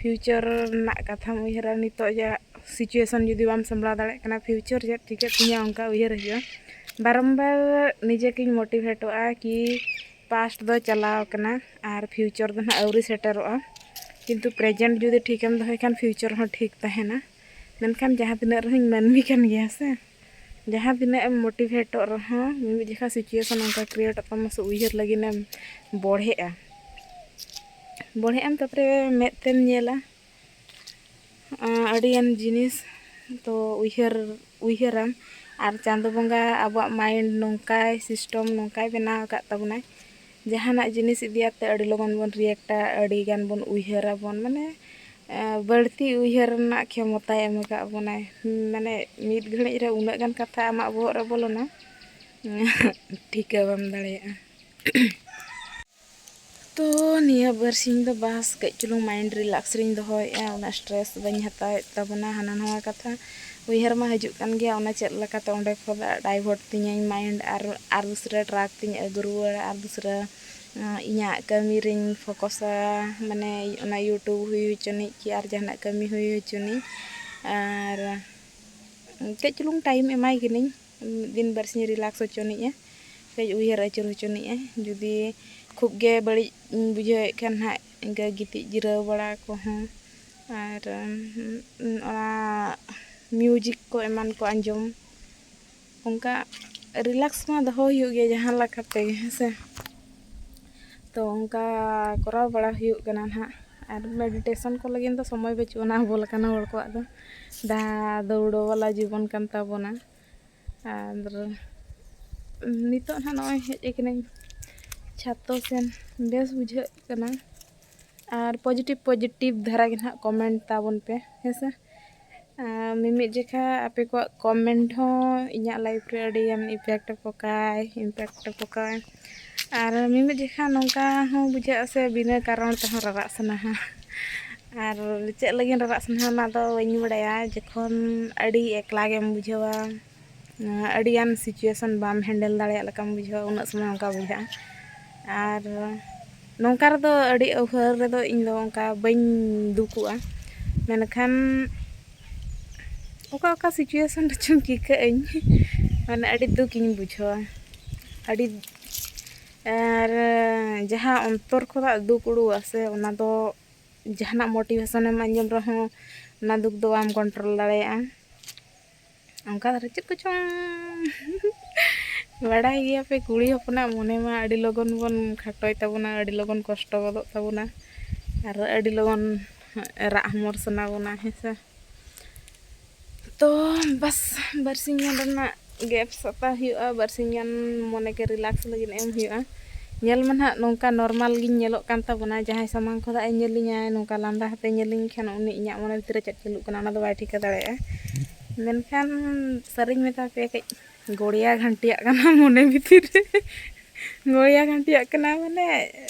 future ᱨᱮᱱᱟᱜ ᱠᱟᱛᱷᱟᱢ ᱩᱭᱦᱟᱹᱨᱟ᱾ ᱱᱤᱛᱚᱜ ᱡᱟ situation ᱡᱩᱫᱤ ᱵᱟᱢ ᱥᱟᱢᱵᱲᱟᱣ ᱫᱟᱲᱮᱭᱟᱜ ᱠᱟᱱᱟ, future ᱪᱮᱫ ᱪᱤᱠᱟᱹᱜ ᱛᱤᱧᱟ, ᱚᱱᱠᱟ ᱩᱭᱦᱟᱹᱨ ᱦᱤᱡᱩᱜᱼᱟ᱾ ᱵᱟᱨᱚᱢᱵᱟᱨ ᱱᱤᱡᱮ ᱜᱤᱧ motivateᱚᱜᱼᱟ ᱠᱤ past ᱫᱚ ᱪᱟᱞᱟᱣ ᱟᱠᱟᱱᱟ ᱟᱨ future ᱫᱚ ᱱᱟᱦᱟᱜ ᱟᱹᱣᱨᱤ ᱥᱮᱴᱮᱨᱚᱜᱼᱟ, ᱠᱤᱱᱛᱩ present ᱡᱩᱫᱤ ᱴᱷᱤᱠᱮᱢ ᱫᱚᱦᱚᱭ ᱠᱷᱟᱱ future ᱦᱚᱸ ᱴᱷᱤᱠ ᱛᱟᱦᱮᱱᱟ᱾ ᱢᱮᱱᱠᱷᱟᱱ ᱡᱟᱦᱟᱸ ᱛᱤᱱᱟᱹᱜ ᱨᱮᱦᱚᱸᱧ ᱢᱟᱹᱱᱢᱤ ᱠᱟᱱ ᱜᱮᱭᱟ ᱥᱮ, ᱡᱟᱦᱟᱸ ᱛᱤᱱᱟᱹᱜ ᱮᱢ motivateᱚᱜ ᱨᱮᱦᱚᱸ, ᱢᱤᱢᱤᱫ ᱡᱚᱠᱷᱟ situation ᱚᱱᱠᱟ createᱚᱜ ᱛᱟᱢᱟ ᱥᱮ, ᱩᱭᱦᱟᱹᱨ ᱞᱟᱹᱜᱤᱫ ᱮᱢ ᱵᱚᱲᱦᱮᱜᱼᱟ, ᱵᱚᱲᱦᱮᱜ ᱟᱢ, ᱛᱟᱨᱯᱚᱨᱮ ᱢᱮᱫ ᱛᱮᱢ ᱧᱮᱞᱟ, ᱟᱸ, ᱟᱹᱰᱤᱜᱟᱱ ᱡᱤᱱᱤᱥ ᱛᱚ ᱩᱭᱦᱟᱹᱨ, ᱩᱭᱦᱟᱹᱨᱟᱢ᱾ ᱟᱨ ᱪᱟᱸᱫᱚ ᱵᱚᱸᱜᱟ ᱟᱵᱚᱣᱟᱜ mind ᱱᱚᱝᱠᱟᱭ system, ᱱᱚᱝᱠᱟᱭ ᱵᱮᱱᱟᱣ ᱟᱠᱟᱫ ᱛᱟᱵᱚᱱᱟᱭ, ᱡᱟᱦᱟᱱᱟᱜ ᱡᱤᱱᱤᱥ ᱤᱫᱤᱭᱟᱛᱮ ᱟᱹᱰᱤ ᱞᱚᱜᱚᱱ ᱵᱚᱱ reactᱟ, ᱟᱹᱰᱤ ᱜᱟᱱ ᱵᱚᱱ ᱩᱭᱦᱟᱹᱨᱟᱵᱚᱱ, ᱢᱟᱱᱮ, ᱮᱸ, ᱵᱟᱹᱲᱛᱤ ᱩᱭᱦᱟᱹᱨ ᱨᱮᱱᱟᱜ ᱠᱷᱮᱢᱚᱛᱟᱭ ᱮᱢ ᱟᱠᱟᱫ ᱵᱚᱱᱟᱭ᱾ ᱢᱟᱱᱮ ᱢᱤᱫ ᱜᱷᱟᱹᱲᱤᱡ ᱨᱮ ᱩᱱᱟᱹᱜ ᱜᱟᱱ ᱠᱟᱛᱷᱟ ᱟᱢᱟᱜ ᱵᱚᱦᱚᱜ ᱨᱮ ᱵᱚᱞᱚᱱᱟ, ᱴᱷᱤᱠᱟᱹ ᱵᱟᱢ ᱫᱟᱲᱮᱭᱟᱜᱼᱟ᱾ ᱛᱚ ᱱᱤᱭᱟᱹ ᱵᱟᱨᱥᱤᱧ ᱫᱚ ᱵᱟᱥ ᱠᱟᱹᱡ ᱪᱩᱞᱩᱝ mind relax ᱨᱤᱧ ᱫᱚᱦᱚᱭᱮᱫᱼᱟ, ᱩᱱᱟᱹᱜ stress ᱵᱟᱹᱧ ᱦᱟᱛᱟᱣᱮᱫ ᱛᱟᱵᱚᱱᱟ᱾ ᱦᱟᱱᱟ ᱱᱟᱣᱟ ᱠᱟᱛᱷᱟ ᱩᱭᱦᱟᱹᱨ ᱢᱟ ᱦᱤᱡᱩᱜ ᱠᱟᱱ ᱜᱮᱭᱟ, ᱚᱱᱟ ᱪᱮᱫ ᱞᱮᱠᱟᱛᱮ ᱚᱸᱰᱮ ᱠᱷᱚᱱᱟᱜ divert ᱛᱤᱧᱟᱹᱧ mind, ᱟᱨ, ᱟᱨ ᱫᱩᱥᱨᱟᱹ track ᱛᱤᱧ ᱟᱹᱜᱩ ᱨᱩᱣᱟᱹᱲᱟ, ᱟᱨ ᱫᱩᱥᱨᱟᱹ, ᱟᱸ, ᱤᱧᱟᱹᱜ ᱠᱟᱹᱢᱤ ᱨᱤᱧ focusa, ᱢᱟᱱᱮ ᱚᱱᱟ YouTube ᱦᱩᱭ ᱦᱚᱪᱚᱱᱤᱡ ᱠᱤ ᱟᱨ ᱡᱟᱦᱟᱱᱟᱜ ᱠᱟᱹᱢᱤ ᱦᱩᱭ ᱦᱚᱪᱚᱱᱤᱡ᱾ ᱟᱨ ᱠᱟᱹᱡ ᱪᱩᱞᱩᱝ time ᱮᱢᱟᱭ ᱠᱟᱹᱱᱟᱹᱧ, ᱢᱤᱫ ᱫᱤᱱ ᱵᱟᱨᱥᱤᱧ relax ᱦᱚᱪᱚᱱᱤᱡᱼᱟ, ᱠᱟᱹᱡ ᱩᱭᱦᱟᱹᱨ ᱟᱹᱪᱩᱨ ᱦᱚᱪᱚᱱᱤᱡᱼᱟ᱾ ᱡᱩᱫᱤ ᱠᱷᱩᱵ ᱜᱮ ᱵᱟᱹᱲᱤᱡ ᱤᱧ ᱵᱩᱡᱷᱟᱹᱣᱮᱫ ᱠᱷᱟᱱ ᱦᱟᱸᱜ, ᱤᱱᱠᱟᱹ ᱜᱤᱛᱤᱡ ᱡᱤᱨᱟᱹᱣ ᱵᱟᱲᱟ ᱠᱚᱦᱚᱸ, ᱟᱨ, ᱩᱢ, ᱚᱱᱟ music ᱠᱚ ᱮᱢᱟᱱ ᱠᱚ ᱟᱸᱡᱚᱢ, ᱚᱱᱠᱟ relax ᱢᱟ ᱫᱚᱦᱚ ᱦᱩᱭᱩᱜ ᱜᱮᱭᱟ ᱡᱟᱦᱟᱸ ᱞᱮᱠᱟ ᱛᱮᱜᱮ, ᱦᱮᱸ ᱥᱮ᱾ ᱛᱚ ᱚᱱᱠᱟ ᱠᱚᱨᱟᱣ ᱵᱟᱲᱟ ᱦᱩᱭᱩᱜ ᱠᱟᱱᱟ ᱱᱟᱦᱟᱜ᱾ ᱟᱨ ᱢᱮᱰᱤᱴᱮᱥᱚᱱ ᱠᱚ ᱞᱟᱹᱜᱤᱫ ᱫᱚ ᱥᱚᱢᱚᱭ ᱵᱟᱹᱪᱩᱜ ᱟᱱᱟ ᱟᱵᱚ ᱞᱮᱠᱟᱱ ᱦᱚᱲ ᱠᱚᱣᱟᱜ ᱫᱚ᱾ ᱫᱟ ᱫᱟᱹᱣᱲᱟᱹ ᱵᱟᱞᱟ ᱡᱤᱵᱚᱱ ᱠᱟᱱ ᱛᱟᱵᱚᱱᱟ᱾ ᱟᱨ ᱱᱤᱛᱚᱜ ᱱᱟᱦᱟᱜ ᱱᱚᱜᱼᱚᱭ ᱦᱮᱡ ᱟᱠᱟᱱᱟᱹᱧ ᱪᱷᱟᱛᱚ ᱥᱮᱱ, ᱵᱮᱥ ᱵᱩᱡᱷᱟᱹᱜ ᱠᱟᱱᱟ᱾ ᱟᱨ ᱯᱚᱡᱤᱴᱤᱵᱷ ᱯᱚᱡᱤᱴᱤᱵᱷ ᱫᱷᱟᱨᱟ ᱜᱮ ᱱᱟᱦᱟᱜ ᱠᱚᱢᱮᱱᱴ ᱛᱟᱵᱚᱱ ᱯᱮ, ᱦᱮᱸ ᱥᱮ᱾ ᱟᱨ ᱢᱤᱢᱤᱫ ᱡᱚᱠᱷᱟ ᱟᱯᱮ ᱠᱚᱣᱟᱜ ᱠᱚᱢᱮᱱᱴ ᱦᱚᱸ ᱤᱧᱟᱹᱜ ᱞᱟᱭᱤᱯᱷ ᱨᱮ ᱟᱹᱰᱤ ᱜᱟᱱ ᱤᱯᱷᱮᱠᱴ ᱯᱚᱠᱟᱭ, ᱤᱢᱯᱮᱠᱴ ᱯᱚᱠᱟᱭ᱾ ᱟᱨ ᱢᱤᱢᱤᱫ ᱡᱚᱠᱷᱟ ᱱᱚᱝᱠᱟ ᱦᱚᱸ ᱵᱩᱡᱷᱟᱹᱜᱼᱟ ᱥᱮ ᱵᱤᱱᱟᱹ ᱠᱟᱨᱚᱱ ᱛᱮᱦᱚᱸ ᱨᱟᱨᱟᱜ ᱥᱟᱱᱟᱣᱟ᱾ ᱟᱨ ᱪᱮᱫ ᱞᱟᱹᱜᱤᱫ ᱨᱟᱨᱟᱜ ᱥᱟᱱᱟᱣᱟ ᱚᱱᱟ ᱫᱚ ᱵᱟᱹᱧ ᱵᱟᱲᱟᱭᱟ᱾ ᱡᱚᱠᱷᱚᱱ ᱟᱹᱰᱤ ᱮᱠᱞᱟ ᱜᱮᱢ ᱵᱩᱡᱷᱟᱹᱣᱟ, ᱟᱹᱰᱤᱜᱟᱱ ᱥᱤᱪᱩᱭᱮᱥᱚᱱ ᱵᱟᱢ ᱦᱮᱱᱰᱮᱞ ᱫᱟᱲᱮᱭᱟᱜ ᱞᱮᱠᱟᱢ ᱵᱩᱡᱷᱟᱹᱣᱟ, ᱩᱱᱟᱹᱜ ᱥᱚᱢᱚᱭ ᱚᱱᱠᱟ ᱵᱩᱡᱷᱟᱹᱜᱼᱟ᱾ ᱟᱨ ᱱᱚᱝᱠᱟ ᱨᱮᱫᱚ ᱟᱹᱰᱤ ᱟᱹᱣᱦᱟᱹᱨ ᱨᱮᱫᱚ ᱤᱧ ᱫᱚ ᱚᱱᱠᱟ ᱵᱟᱹᱧ ᱫᱩᱠᱩᱜᱼᱟ᱾ ᱢᱮᱱᱠᱷᱟᱱ ᱚᱠᱟ ᱚᱠᱟ ᱥᱤᱪᱩᱭᱮᱥᱚᱱ ᱨᱮᱪᱚᱝ ᱪᱤᱠᱟᱹᱜ ᱟᱹᱧ, ᱢᱟᱱᱮ ᱟᱹᱰᱤ ᱫᱩᱠ ᱤᱧ ᱵᱩᱡᱷᱟᱹᱣᱟ᱾ ᱟᱹᱰᱤ, ᱟᱨ ᱡᱟᱦᱟᱸ ᱚᱱᱛᱚᱨ ᱠᱷᱚᱱᱟᱜ ᱫᱩᱠ ᱩᱰᱩᱠᱚᱜᱼᱟ ᱥᱮ, ᱚᱱᱟ ᱫᱚ ᱡᱟᱦᱟᱱᱟᱜ ᱢᱳᱴᱤᱵᱷᱮᱥᱚᱱ ᱮᱢ ᱟᱸᱡᱚᱢ ᱨᱮᱦᱚᱸ ᱚᱱᱟ ᱫᱩᱠ ᱫᱚ ᱵᱟᱢ ᱠᱚᱱᱴᱨᱳᱞ ᱫᱟᱲᱮᱭᱟᱜᱼᱟ᱾ ᱚᱱᱠᱟ ᱫᱷᱟᱨᱟ ᱪᱮᱫ ᱠᱚᱪᱚᱝ ᱵᱟᱲᱟᱭ ᱜᱮᱭᱟ ᱯᱮ, ᱠᱩᱲᱤ ᱦᱚᱯᱚᱱᱟᱜ ᱢᱚᱱᱮ ᱢᱟ ᱟᱹᱰᱤ ᱞᱚᱜᱚᱱ ᱵᱚᱱ ᱠᱷᱟᱴᱚᱭ ᱛᱟᱵᱚᱱᱟ, ᱟᱹᱰᱤ ᱞᱚᱜᱚᱱ ᱠᱚᱥᱴᱚ ᱜᱚᱫᱚᱜ ᱛᱟᱵᱚᱱᱟ, ᱟᱨ ᱟᱹᱰᱤ ᱞᱚᱜᱚᱱ ᱨᱟᱜ ᱦᱚᱢᱚᱨ ᱥᱟᱱᱟ ᱵᱚᱱᱟ, ᱦᱮᱸ ᱥᱮ᱾ ᱛᱚ ᱵᱟᱥ, ᱵᱟᱨᱥᱤᱧ ᱜᱟᱱ ᱨᱮᱱᱟᱜ ᱜᱮᱯ ᱦᱟᱛᱟᱣ ᱦᱩᱭᱩᱜᱼᱟ, ᱵᱟᱨᱥᱤᱧ ᱜᱟᱱ ᱢᱚᱱᱮ ᱜᱮ ᱨᱤᱞᱟᱠᱥ ᱞᱟᱹᱜᱤᱫ ᱮᱢ ᱦᱩᱭᱩᱜᱼᱟ᱾ ᱧᱮᱞ ᱢᱟ ᱱᱟᱦᱟᱜ ᱱᱚᱝᱠᱟ ᱱᱚᱨᱢᱟᱞ ᱜᱤᱧ ᱧᱮᱞᱚᱜ ᱠᱟᱱ ᱛᱟᱵᱚᱱᱟ, ᱡᱟᱦᱟᱸᱭ ᱥᱟᱢᱟᱝ ᱠᱷᱚᱱᱟᱜ ᱮ ᱧᱮᱞᱤᱧᱟᱭ, ᱱᱚᱝᱠᱟ ᱞᱟᱸᱫᱟ ᱟᱛᱮ ᱧᱮᱞᱤᱧ ᱠᱷᱟᱱ ᱩᱱᱤ ᱤᱧᱟᱹᱜ ᱢᱚᱱᱮ ᱵᱷᱤᱛᱤᱨ ᱨᱮ ᱪᱮᱫ ᱪᱟᱹᱞᱩᱜ ᱠᱟᱱᱟ ᱚᱱᱟ ᱫᱚ ᱵᱟᱭ ᱴᱷᱤᱠᱟᱹ ᱫᱟᱲᱮᱭᱟᱜᱼᱟ᱾ ᱢᱮᱱᱠᱷᱟᱱ ᱥᱟᱹᱨᱤᱧ ᱢᱮᱛᱟ ᱯᱮᱭᱟ, ᱠᱟᱹᱡ ᱜᱚᱲᱤᱭᱟ ᱜᱷᱟᱱᱴᱤᱭᱟᱜ ᱠᱟᱱᱟ ᱢᱚᱱᱮ ᱵᱷᱤᱛᱤᱨ ᱨᱮ᱾ ᱜᱚᱲᱤᱭᱟ ᱜᱷᱟᱱᱴᱤᱭᱟᱜ ᱠᱟᱱᱟ, ᱢᱟᱱᱮ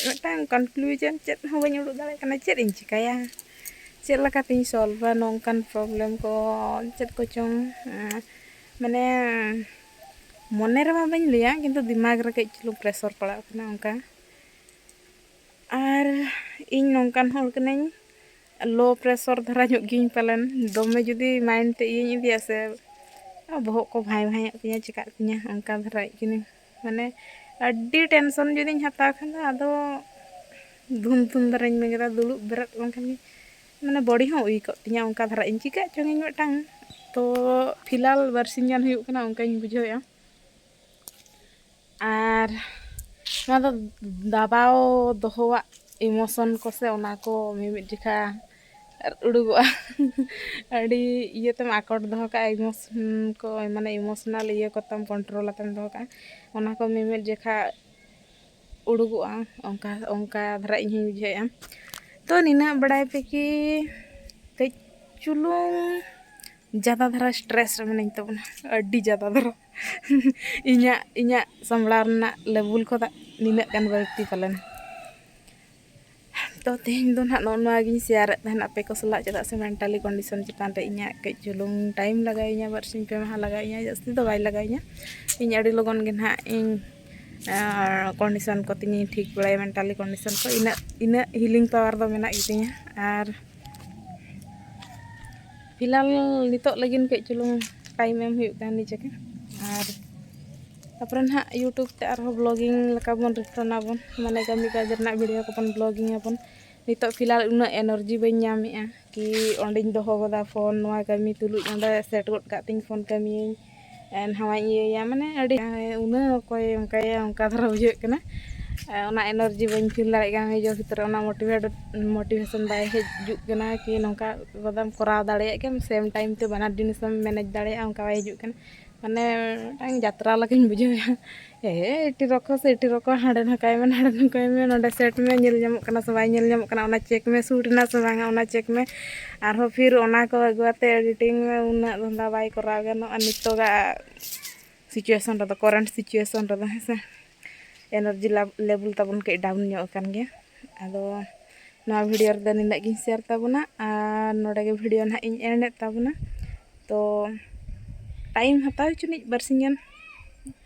ᱢᱤᱫᱴᱟᱝ ᱠᱚᱱᱠᱞᱩᱡᱚᱱ ᱪᱮᱫ ᱦᱚᱸ ᱵᱟᱹᱧ ᱩᱰᱩᱠ ᱫᱟᱲᱮᱭᱟᱜ ᱠᱟᱱᱟ, ᱪᱮᱫ ᱤᱧ ᱪᱤᱠᱟᱹᱭᱟ, ᱪᱮᱫ ᱞᱮᱠᱟᱛᱤᱧ ᱥᱚᱞᱵᱷᱟ ᱱᱚᱝᱠᱟᱱ ᱯᱨᱚᱵᱞᱮᱢ ᱠᱚ, ᱪᱮᱫ ᱠᱚᱪᱚᱝ, ᱢᱟᱱᱮ ᱢᱚᱱᱮ ᱨᱮᱢᱟ ᱵᱟᱹᱧ ᱞᱟᱹᱭᱟ, ᱠᱤᱱᱛᱩ ᱫᱤᱢᱟᱜᱽ ᱨᱮ ᱠᱟᱹᱡ ᱪᱩᱞᱩᱝ ᱯᱨᱮᱥᱚᱨ ᱯᱟᱲᱟᱜ ᱠᱟᱱᱟ ᱚᱱᱠᱟ᱾ ᱟᱨ ᱤᱧ ᱱᱚᱝᱠᱟᱱ ᱦᱚᱲ ᱠᱟᱹᱱᱟᱹᱧ, ᱞᱳ ᱯᱨᱮᱥᱚᱨ ᱫᱷᱟᱨᱟ ᱧᱚᱜ ᱜᱤᱭᱟᱹᱧ ᱯᱟᱞᱮᱱ, ᱫᱚᱢᱮ ᱡᱩᱫᱤ ᱢᱟᱭᱤᱱᱰ ᱛᱮ ᱤᱭᱟᱹᱧ ᱤᱫᱤᱭᱟ ᱥᱮ, ᱵᱚᱦᱚᱜ ᱠᱚ ᱵᱷᱟᱸᱭ ᱵᱷᱟᱸᱭᱚᱜ ᱛᱤᱧᱟᱹ, ᱪᱤᱠᱟᱹᱜ ᱛᱤᱧᱟᱹ, ᱚᱱᱠᱟ ᱫᱷᱟᱨᱟ ᱠᱟᱹᱱᱟᱹᱧ᱾ ᱢᱟᱱᱮ ᱟᱹᱰᱤ ᱴᱮᱱᱥᱚᱱ ᱡᱩᱫᱤᱧ ᱦᱟᱛᱟᱣ ᱠᱷᱟᱱ ᱫᱚ ᱟᱫᱚ ᱫᱷᱩᱢ ᱫᱷᱩᱢ ᱫᱷᱟᱨᱟᱧ ᱵᱮᱸᱜᱮᱫᱟ, ᱫᱩᱲᱩᱵ ᱵᱮᱨᱮᱫ ᱞᱮᱱᱠᱷᱟᱱ ᱜᱮ ᱢᱟᱱᱮ ᱵᱚᱰᱤ ᱦᱚᱸ ᱩᱭᱤᱠᱚᱜ ᱛᱤᱧᱟᱹ, ᱚᱱᱠᱟ ᱫᱷᱟᱨᱟ ᱤᱧ ᱪᱤᱠᱟᱹᱜ ᱪᱚᱝ ᱤᱧ ᱢᱤᱫᱴᱟᱝ᱾ ᱛᱚ ᱯᱷᱤᱞᱦᱟᱞ ᱵᱟᱨᱥᱤᱧ ᱜᱟᱱ ᱦᱩᱭᱩᱜ ᱠᱟᱱᱟ ᱚᱱᱠᱟᱧ ᱵᱩᱡᱷᱟᱹᱣᱮᱫᱼᱟ᱾ ᱟᱨ ᱱᱚᱣᱟ ᱫᱚ ᱫᱟᱵᱟᱣ ᱫᱚᱦᱚᱣᱟᱜ ᱤᱢᱳᱥᱚᱱ ᱠᱚ ᱥᱮ ᱚᱱᱟ ᱠᱚ ᱢᱤᱢᱤᱫ ᱡᱚᱠᱷᱟ ᱩᱰᱩᱠᱚᱜᱼᱟ᱾ ᱟᱹᱰᱤ ᱤᱭᱟᱹᱛᱮᱢ ᱟᱠᱚᱴ ᱫᱚᱦᱚ ᱠᱟᱜᱼᱟ, ᱤᱢᱳᱥᱚᱱ ᱠᱚ, ᱢᱟᱱᱮ ᱤᱢᱳᱥᱚᱱᱟᱞ ᱤᱭᱟᱹ ᱠᱚᱛᱟᱢ ᱠᱚᱱᱴᱨᱳᱞ ᱟᱛᱮᱢ ᱫᱚᱦᱚ ᱠᱟᱜᱼᱟ, ᱚᱱᱟ ᱠᱚ ᱢᱤᱢᱤᱫ ᱡᱚᱠᱷᱟ ᱩᱰᱩᱠᱚᱜᱼᱟ᱾ ᱚᱱᱠᱟ ᱚᱱᱠᱟ ᱫᱷᱟᱨᱟ ᱤᱧ ᱦᱚᱧ ᱵᱩᱡᱷᱟᱹᱣᱮᱫᱼᱟ᱾ ᱛᱚ ᱱᱤᱱᱟᱹᱜ ᱵᱟᱲᱟᱭ ᱯᱮ ᱠᱤ ᱠᱟᱹᱡ ᱪᱩᱞᱩᱝ ᱡᱟᱫᱟ ᱫᱷᱟᱨᱟ ᱥᱴᱨᱮᱥ ᱨᱮ ᱢᱤᱱᱟᱹᱧ ᱛᱟᱵᱚᱱᱟ, ᱟᱹᱰᱤ ᱡᱟᱫᱟ ᱫᱷᱟᱨᱟ᱾ ᱤᱧᱟᱹᱜ ᱤᱧᱟᱹᱜ ᱥᱟᱢᱵᱲᱟᱣ ᱨᱮᱱᱟᱜ ᱞᱮᱵᱩᱞ ᱠᱷᱚᱱᱟᱜ ᱱᱤᱱᱟᱹᱜ ᱜᱟᱱ ᱵᱟᱹᱲᱛᱤ ᱯᱟᱞᱮᱱ᱾ ᱛᱚ ᱛᱮᱦᱮᱧ ᱫᱚ ᱱᱟᱦᱟᱜ ᱱᱚᱜᱼᱚ ᱱᱚᱣᱟ ᱜᱤᱧ ᱥᱮᱭᱟᱨᱮᱫ ᱛᱟᱦᱮᱱ ᱟᱯᱮ ᱠᱚ ᱥᱟᱞᱟᱜ, ᱪᱮᱫᱟᱜ ᱥᱮ ᱢᱮᱱᱴᱟᱞᱤ ᱠᱚᱱᱰᱤᱥᱚᱱ ᱪᱮᱛᱟᱱ ᱨᱮ ᱤᱧᱟᱹᱜ ᱠᱟᱹᱡ ᱪᱩᱞᱩᱝ ᱴᱟᱭᱤᱢ ᱞᱟᱜᱟᱣᱤᱧᱟ, ᱵᱟᱨᱥᱤᱧ ᱯᱮ ᱢᱟᱦᱟ ᱞᱟᱜᱟᱣᱤᱧᱟ, ᱡᱟᱹᱥᱛᱤ ᱫᱚ ᱵᱟᱭ ᱞᱟᱜᱟᱣᱤᱧᱟ᱾ ᱤᱧ ᱟᱹᱰᱤ ᱞᱚᱜᱚᱱ ᱜᱮ ᱱᱟᱦᱟᱜ ᱤᱧ ᱠᱚᱱᱰᱤᱥᱚᱱ ᱠᱚ ᱛᱤᱧᱤᱧ ᱴᱷᱤᱠ ᱵᱟᱲᱟᱭᱟ, ᱢᱮᱱᱴᱟᱞᱤ ᱠᱚᱱᱰᱤᱥᱚᱱ ᱠᱚ᱾ ᱤᱱᱟᱹᱜ ᱤᱱᱟᱹᱜ ᱦᱤᱞᱤᱝ ᱯᱟᱣᱟᱨ ᱫᱚ ᱢᱮᱱᱟᱜ ᱜᱮᱛᱤᱧᱟ᱾ ᱟᱨ ᱯᱷᱤᱞᱦᱟᱞ ᱱᱤᱛᱚᱜ ᱞᱟᱹᱜᱤᱫ ᱠᱟᱹᱡ ᱪᱩᱞᱩᱝ ᱴᱟᱭᱤᱢ ᱮᱢ ᱦᱩᱭᱩᱜ ᱠᱟᱱᱟ ᱱᱤᱡᱮ ᱜᱮ᱾ ᱟᱨ ᱛᱟᱨᱯᱚᱨᱮ ᱱᱟᱦᱟᱜ YouTube ᱛᱮ ᱟᱨᱦᱚᱸ ᱵᱞᱚᱜᱤᱝ ᱞᱮᱠᱟ ᱵᱚᱱ ᱨᱤᱴᱟᱨᱱ ᱟᱵᱚᱱ, ᱢᱟᱱᱮ ᱠᱟᱹᱢᱤ ᱠᱟᱡᱽ ᱨᱮᱱᱟᱜ ᱵᱷᱤᱰᱤᱭᱳ ᱠᱚᱵᱚᱱ ᱵᱞᱚᱜᱤᱝ ᱟᱵᱚᱱ᱾ ᱱᱤᱛᱚᱜ ᱯᱷᱤᱞᱦᱟᱞ ᱩᱱᱟᱹᱜ ᱮᱱᱟᱨᱡᱤ ᱵᱟᱹᱧ ᱧᱟᱢᱮᱜᱼᱟ ᱠᱤ ᱚᱸᱰᱮᱧ ᱫᱚᱦᱚ ᱜᱚᱫᱟ ᱯᱷᱳᱱ, ᱱᱚᱣᱟ ᱠᱟᱹᱢᱤ ᱛᱩᱞᱩᱡ ᱚᱸᱰᱮ ᱥᱮᱴ ᱜᱚᱫ ᱠᱟᱜ ᱛᱤᱧ ᱯᱷᱳᱱ ᱠᱟᱹᱢᱤᱭᱟᱹᱧ, ᱱᱟᱣᱟᱧ ᱤᱭᱟᱹᱭᱟ, ᱢᱟᱱᱮ ᱟᱹᱰᱤ ᱩᱱᱟᱹᱜ ᱚᱠᱚᱭ ᱚᱱᱠᱟᱭᱟ, ᱚᱱᱠᱟ ᱫᱷᱟᱨᱟ ᱵᱩᱡᱷᱟᱹᱜ ᱠᱟᱱᱟ᱾ ᱚᱱᱟ ᱮᱱᱟᱨᱡᱤ ᱵᱟᱹᱧ ᱯᱷᱤᱞ ᱫᱟᱲᱮᱭᱟᱜ ᱠᱟᱱᱟ, ᱱᱤᱡᱮᱨ ᱵᱷᱤᱛᱨᱤ ᱨᱮ ᱚᱱᱟ ᱢᱳᱴᱤᱵᱷᱮᱴ ᱢᱳᱴᱤᱵᱷᱮᱥᱚᱱ ᱵᱟᱭ ᱦᱤᱡᱩᱜ ᱠᱟᱱᱟ ᱠᱤ ᱱᱚᱝᱠᱟ ᱜᱚᱫᱟᱢ ᱠᱚᱨᱟᱣ ᱫᱟᱲᱮᱭᱟᱜ ᱜᱮᱭᱟᱢ, ᱥᱮᱢ ᱴᱟᱭᱤᱢ ᱛᱮ ᱵᱟᱱᱟᱨ ᱡᱤᱱᱤᱥᱮᱢ ᱢᱮᱱᱮᱡᱽ ᱫᱟᱲᱮᱭᱟᱜᱼᱟ, ᱚᱱᱠᱟ ᱵᱟᱭ ᱦᱤᱡᱩᱜ ᱠᱟᱱᱟ᱾ ᱢᱟᱱᱮ ᱢᱤᱫᱴᱟᱝ ᱡᱟᱛᱨᱟ ᱞᱮᱠᱟᱧ ᱵᱩᱡᱷᱟᱹᱣᱮᱫᱼᱟ᱾ ᱦᱮ ᱮᱴᱤ ᱨᱚᱠᱚ ᱥᱮ ᱮᱴᱤ ᱨᱚᱠᱚ, ᱦᱟᱸᱰᱮ ᱱᱚᱝᱠᱟᱭ ᱢᱮ, ᱱᱟᱰᱮ ᱱᱚᱝᱠᱟᱭ ᱢᱮ, ᱱᱚᱰᱮ ᱥᱮᱴ ᱢᱮ, ᱧᱮᱞ ᱧᱟᱢᱚᱜ ᱠᱟᱱᱟ ᱥᱮ ᱵᱟᱭ ᱧᱮᱞ ᱧᱟᱢᱚᱜ ᱠᱟᱱᱟ, ᱚᱱᱟ ᱪᱮᱠ ᱢᱮ, ᱥᱩᱴ ᱮᱱᱟ ᱥᱮ ᱵᱟᱝᱟ, ᱚᱱᱟ ᱪᱮᱠ ᱢᱮ᱾ ᱟᱨᱦᱚᱸ ᱯᱷᱤᱨ ᱚᱱᱟ ᱠᱚ ᱟᱹᱜᱩ ᱠᱟᱛᱮ ᱮᱰᱤᱴᱤᱝ ᱢᱮ, ᱩᱱᱟᱹᱜ ᱫᱷᱟᱱᱫᱟ ᱵᱟᱭ ᱠᱚᱨᱟᱣ ᱜᱟᱱᱚᱜᱼᱟ ᱱᱤᱛᱚᱜᱟᱜ ᱥᱤᱪᱩᱭᱮᱥᱚᱱ ᱨᱮᱫᱚ, ᱠᱚᱨᱮᱱᱴ ᱥᱤᱪᱩᱭᱮᱥᱚᱱ ᱨᱮᱫᱚ, ᱦᱮᱸ ᱥᱮ᱾ ᱮᱱᱟᱨᱡᱤ ᱞᱮᱵᱮᱞ ᱛᱟᱵᱚᱱ ᱠᱟᱹᱡ ᱰᱟᱣᱩᱱ ᱧᱚᱜ ᱟᱠᱟᱱ ᱜᱮᱭᱟ᱾ ᱟᱫᱚ ᱱᱚᱣᱟ ᱵᱷᱤᱰᱤᱭᱳ ᱨᱮᱫᱚ ᱱᱤᱱᱟᱹᱜ ᱜᱤᱧ ᱥᱮᱭᱟᱨ ᱛᱟᱵᱚᱱᱟ, ᱟᱨ ᱱᱚᱰᱮ ᱜᱮ ᱵᱷᱤᱰᱤᱭᱳ ᱱᱟᱦᱟᱜ ᱤᱧ ᱮᱱᱰ ᱮᱫ ᱛᱟᱵᱚᱱᱟ᱾ ᱛᱚ ᱴᱟᱭᱤᱢ ᱦᱟᱛᱟᱣ ᱦᱚᱪᱚᱱᱤᱡ ᱵᱟᱨᱥᱤᱧ ᱜᱟᱱ,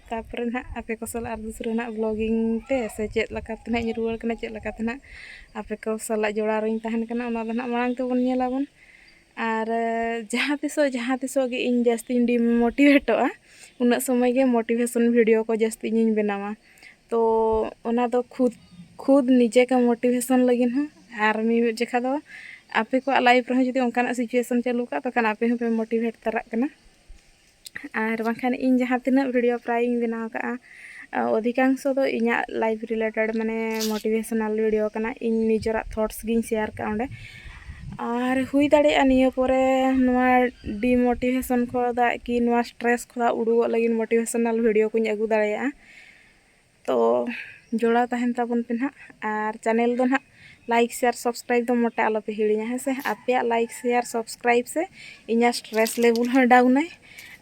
ᱛᱟᱨᱯᱚᱨᱮ ᱱᱟᱦᱟᱜ ᱟᱯᱮ ᱠᱚ ᱥᱟᱞᱟᱜ ᱟᱨ ᱫᱚᱥᱨᱟ ᱱᱟᱦᱟᱜ ᱵᱞᱚᱜᱤᱝ ᱛᱮ ᱥᱮ ᱪᱮᱫ ᱞᱮᱠᱟᱛᱮ ᱱᱟᱦᱟᱜ ᱤᱧ ᱨᱩᱣᱟᱹᱲ ᱠᱟᱱᱟ, ᱪᱮᱫ ᱞᱮᱠᱟᱛᱮ ᱱᱟᱦᱟᱜ ᱟᱯᱮ ᱠᱚ ᱥᱟᱞᱟᱜ ᱡᱚᱲᱟᱣ ᱨᱤᱧ ᱛᱟᱦᱮᱱ ᱠᱟᱱᱟ, ᱚᱱᱟ ᱫᱚ ᱱᱟᱦᱟᱜ ᱢᱟᱲᱟᱝ ᱛᱮᱵᱚᱱ ᱧᱮᱞᱟᱵᱚᱱ᱾ ᱟᱨ ᱡᱟᱦᱟᱸ ᱛᱤᱥᱚᱜ ᱡᱟᱦᱟᱸ ᱛᱤᱥᱚᱜ ᱜᱮ ᱤᱧ ᱡᱟᱹᱥᱛᱤᱧ ᱰᱤᱢᱳᱴᱤᱵᱷᱮᱴᱚᱜᱼᱟ, ᱩᱱᱟᱹᱜ ᱥᱚᱢᱚᱭ ᱜᱮ ᱢᱳᱴᱤᱵᱷᱮᱥᱚᱱ ᱵᱷᱤᱰᱤᱭᱳ ᱠᱚ ᱡᱟᱹᱥᱛᱤ ᱤᱧᱤᱧ ᱵᱮᱱᱟᱣᱟ᱾ ᱛᱚ ᱚᱱᱟ ᱫᱚ ᱠᱷᱩᱫ ᱠᱷᱩᱫ ᱱᱤᱡᱮ ᱠᱚ ᱢᱳᱴᱤᱵᱷᱮᱥᱚᱱ ᱞᱟᱹᱜᱤᱫ ᱦᱚᱸ, ᱟᱨ ᱢᱤᱢᱤᱫ ᱡᱚᱠᱷᱟ ᱫᱚ ᱟᱯᱮ ᱠᱚᱣᱟᱜ ᱞᱟᱭᱤᱯᱷ ᱨᱮᱦᱚᱸ ᱡᱩᱫᱤ ᱚᱱᱠᱟᱱᱟᱜ ᱥᱤᱪᱩᱭᱮᱥᱚᱱ ᱪᱟᱹᱞᱩ ᱠᱟᱜᱼᱟ, ᱛᱚᱠᱷᱟᱱ ᱟᱯᱮ ᱦᱚᱸᱯᱮ ᱢᱳᱴᱤᱵᱷᱮᱴ ᱛᱟᱨᱟᱜ ᱠᱟᱱᱟ᱾ ᱟᱨ ᱵᱟᱝᱠᱷᱟᱱ ᱤᱧ ᱡᱟᱦᱟᱸ ᱛᱤᱱᱟᱹᱜ ᱵᱷᱤᱰᱤᱭᱳ ᱯᱨᱟᱭ ᱤᱧ ᱵᱮᱱᱟᱣ ᱠᱟᱜᱼᱟ, ᱚᱫᱷᱤᱠᱟᱝᱥᱚ ᱫᱚ ᱤᱧᱟᱹᱜ life related ᱢᱟᱱᱮ motivational video ᱠᱟᱱᱟ᱾ ᱤᱧ ᱱᱤᱡᱮᱨᱟᱜ thoughts ᱜᱤᱧ share ᱠᱟᱜᱼᱟ ᱚᱸᱰᱮ᱾ ᱟᱨ ᱦᱩᱭ ᱫᱟᱲᱮᱭᱟᱜᱼᱟ ᱱᱤᱭᱟᱹ ᱯᱚᱨᱮ ᱱᱚᱣᱟ demotivation ᱠᱷᱚᱱᱟᱜ ᱠᱤ ᱱᱚᱣᱟ stress ᱠᱷᱚᱱᱟᱜ ᱩᱰᱩᱠᱚᱜ ᱞᱟᱹᱜᱤᱫ motivational video ᱠᱚᱧ ᱟᱹᱜᱩ ᱫᱟᱲᱮᱭᱟᱜᱼᱟ᱾ ᱛᱚ ᱡᱚᱲᱟᱣ ᱛᱟᱦᱮᱱ ᱛᱟᱵᱚᱱ ᱯᱮ ᱱᱟᱦᱟᱜ, ᱟᱨ channel ᱫᱚ ᱱᱟᱦᱟᱜ like, share, subscribe ᱫᱚ ᱢᱚᱴᱟ ᱟᱞᱚᱯᱮ ᱦᱤᱲᱤᱧᱟ, ᱦᱮᱸ ᱥᱮ᱾ ᱟᱯᱮᱭᱟᱜ like, share, subscribe ᱥᱮ ᱤᱧᱟᱹᱜ stress level ᱦᱚᱸ down ᱟᱭ,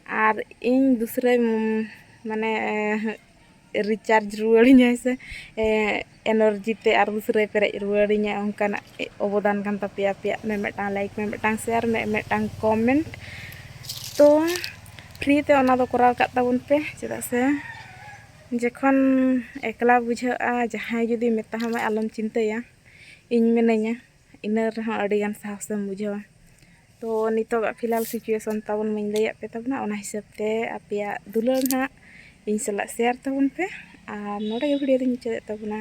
ᱟᱨ ᱤᱧ ᱫᱩᱥᱨᱟᱹ, ᱩᱢ, ᱢᱟᱱᱮ, recharge ᱨᱩᱣᱟᱹᱲᱤᱧᱟᱭ ᱥᱮ, ᱮ, energy ᱛᱮ ᱟᱨ ᱫᱩᱥᱨᱟᱹᱭ ᱯᱮᱨᱮᱡ ᱨᱩᱣᱟᱹᱲᱤᱧᱟ, ᱚᱱᱠᱟᱱᱟᱜ ᱚᱵᱚᱫᱟᱱ ᱠᱟᱱ ᱛᱟᱯᱮᱭᱟ ᱟᱯᱮᱭᱟᱜ ᱢᱤᱫ ᱢᱤᱫᱴᱟᱝ like, ᱢᱤᱫ ᱢᱤᱫᱴᱟᱝ share, ᱢᱤᱫ ᱢᱤᱫᱴᱟᱝ comment᱾ ᱛᱚ free ᱛᱮ ᱚᱱᱟ ᱫᱚ ᱠᱚᱨᱟᱣ ᱠᱟᱜ ᱛᱟᱵᱚᱱ ᱯᱮ, ᱪᱮᱫᱟᱜ ᱥᱮ ᱡᱚᱠᱷᱚᱱ ᱮᱠᱞᱟ ᱵᱩᱡᱷᱟᱹᱜᱼᱟ, ᱡᱟᱦᱟᱸᱭ ᱡᱩᱫᱤ ᱢᱮᱛᱟᱢᱟᱭ ᱟᱞᱚᱢ ᱪᱤᱱᱛᱟᱹᱭᱟ, ᱤᱧ ᱢᱮᱱᱟᱹᱧᱟ, ᱤᱱᱟᱹ ᱨᱮᱦᱚᱸ ᱟᱹᱰᱤᱜᱟᱱ ᱥᱟᱦᱚᱥᱮᱢ ᱵᱩᱡᱷᱟᱹᱣᱟ᱾ ᱛᱚ ᱱᱤᱛᱚᱜᱟᱜ ᱯᱷᱤᱞᱦᱟᱞ situation ᱛᱟᱵᱚᱱ ᱢᱟᱧ ᱞᱟᱹᱭᱟᱫ ᱯᱮ ᱛᱟᱵᱚᱱᱟ, ᱚᱱᱟ ᱦᱤᱥᱟᱹᱵ ᱛᱮ ᱟᱯᱮᱭᱟᱜ ᱫᱩᱞᱟᱹᱲ ᱱᱟᱦᱟᱜ ᱤᱧ ᱥᱟᱞᱟᱜ share ᱛᱟᱵᱚᱱ ᱯᱮ, ᱟᱨ ᱱᱚᱰᱮ ᱜᱮ video ᱫᱚᱧ ᱢᱩᱪᱟᱹᱫᱮᱫ ᱛᱟᱵᱚᱱᱟ᱾